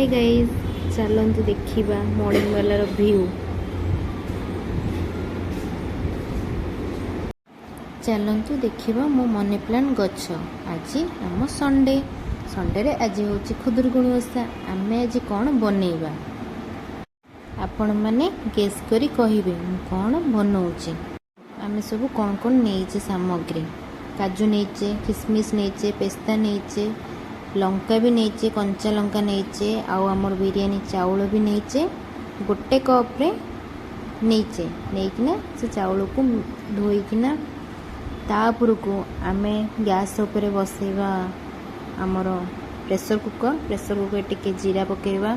High guys, ଚାଲନ୍ତୁ ଦେଖିବା morning ବାଲାର view. ଚାଲନ୍ତୁ ଦେଖିବା ମୋ ମନି ପ୍ଲାଣ୍ଟ ଗଛ। ଆଜି ଆମ ସଣ୍ଡେ, ସଣ୍ଡେରେ ଆଜି ହେଉଛି ଖୁଦୁରୁକୁଣୀ ଓଷା। ଆମେ ଆଜି କ'ଣ ବନେଇବା, ଆପଣମାନେ ଗେସ୍ କରି କହିବେ ମୁଁ କ'ଣ ବନଉଛି। ଆମେ ସବୁ କ'ଣ କ'ଣ ନେଇଛେ ସାମଗ୍ରୀ। କାଜୁ ନେଇଛେ, କିସମିସ୍ ନେଇଛେ, ପେସ୍ତା ନେଇଛେ, ଲଙ୍କା ବି ନେଇଛେ, କଞ୍ଚା ଲଙ୍କା ନେଇଛେ, ଆଉ ଆମର ବିରିୟାନୀ ଚାଉଳ ବି ନେଇଛେ। ଗୋଟେ କପ୍ରେ ନେଇଛେ। ନେଇକିନା ସେ ଚାଉଳକୁ ଧୋଇକିନା ତା ଉପରକୁ ଆମେ ଗ୍ୟାସ୍ ଉପରେ ବସେଇବା ଆମର ପ୍ରେସର୍ କୁକର୍। ପ୍ରେସର୍ କୁକର୍ ଟିକେ ଜିରା ପକାଇବା,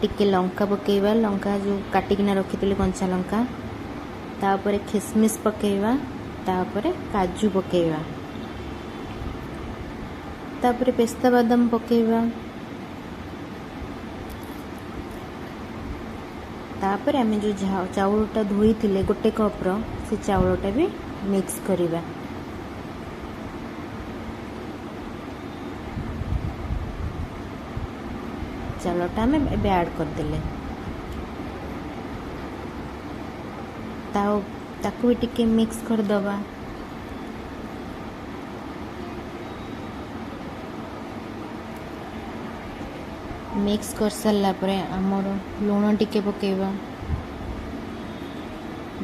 ଟିକେ ଲଙ୍କା ପକାଇବା, ଲଙ୍କା ଯେଉଁ କାଟିକିନା ରଖିଥିଲି କଞ୍ଚା ଲଙ୍କା, ତାପରେ ଖିସମିସ୍ ପକାଇବା, ତାପରେ କାଜୁ ପକାଇବା, ତାପରେ ପେସ୍ତା ବାଦାମ ପକାଇବା, ତାପରେ ଆମେ ଯେଉଁ ଚାଉଳଟା ଧୋଇଥିଲେ ଗୋଟେ କପ୍ର, ସେ ଚାଉଳଟା ବି ମିକ୍ସ କରିବା। ଚାଉଳଟା ଆମେ ଏବେ ଆଡ଼୍ କରିଦେଲେ, ତାକୁ ବି ଟିକେ ମିକ୍ସ କରିଦେବା। ମିକ୍ସ କରିସାରିଲା ପରେ ଆମର ଲୁଣ ଟିକେ ପକାଇବା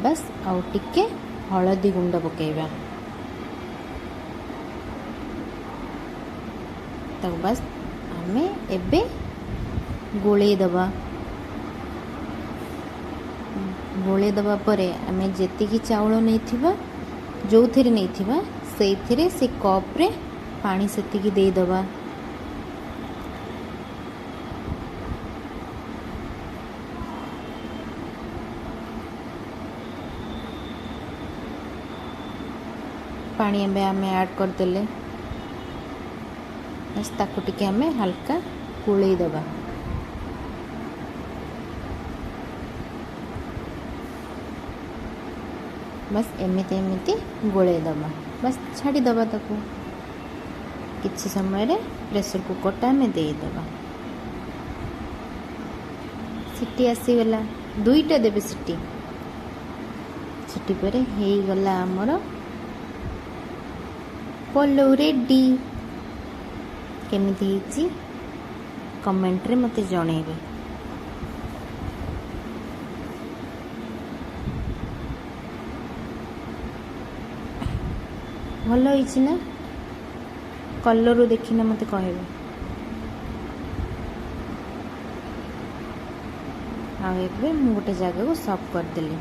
ବାସ୍, ଆଉ ଟିକେ ହଳଦୀ ଗୁଣ୍ଡ ପକାଇବା ତାକୁ। ବାସ୍ ଆମେ ଏବେ ଗୋଳେଇ ଦେବା। ଗୋଳେଇ ଦେବା ପରେ ଆମେ ଯେତିକି ଚାଉଳ ନେଇଥିବା, ଯେଉଁଥିରେ ନେଇଥିବା ସେଇଥିରେ ସେ କପ୍ରେ ପାଣି ସେତିକି ଦେଇଦେବା। ପାଣି ଏବେ ଆମେ ଆଡ଼୍ କରିଦେଲେ, ବାସ୍ ତାକୁ ଟିକେ ଆମେ ହାଲକା ଗୋଳେଇ ଦେବା। ବାସ୍ ଏମିତି ଏମିତି ଗୋଳେଇ ଦେବା, ବାସ୍ ଛାଡ଼ିଦେବା ତାକୁ। କିଛି ସମୟରେ ପ୍ରେସର୍ କୁକର୍ଟା ଆମେ ଦେଇଦେବା। ସିଟି ଆସିଗଲା, ଦୁଇଟା ଦେବେ ସିଟି। ସିଟି ପରେ ହେଇଗଲା ଆମର ପଲଉ ରେଡ଼ି। କେମିତି ହେଇଛି କମେଣ୍ଟରେ ମୋତେ ଜଣେଇବେ। ଭଲ ହେଇଛି ନା, କଲର୍ରୁ ଦେଖିନା ମୋତେ କହିବେ। ଆଉ ଏବେ ମୁଁ ଗୋଟେ ଜାଗାକୁ ସର୍ଭ କରିଦେଲି।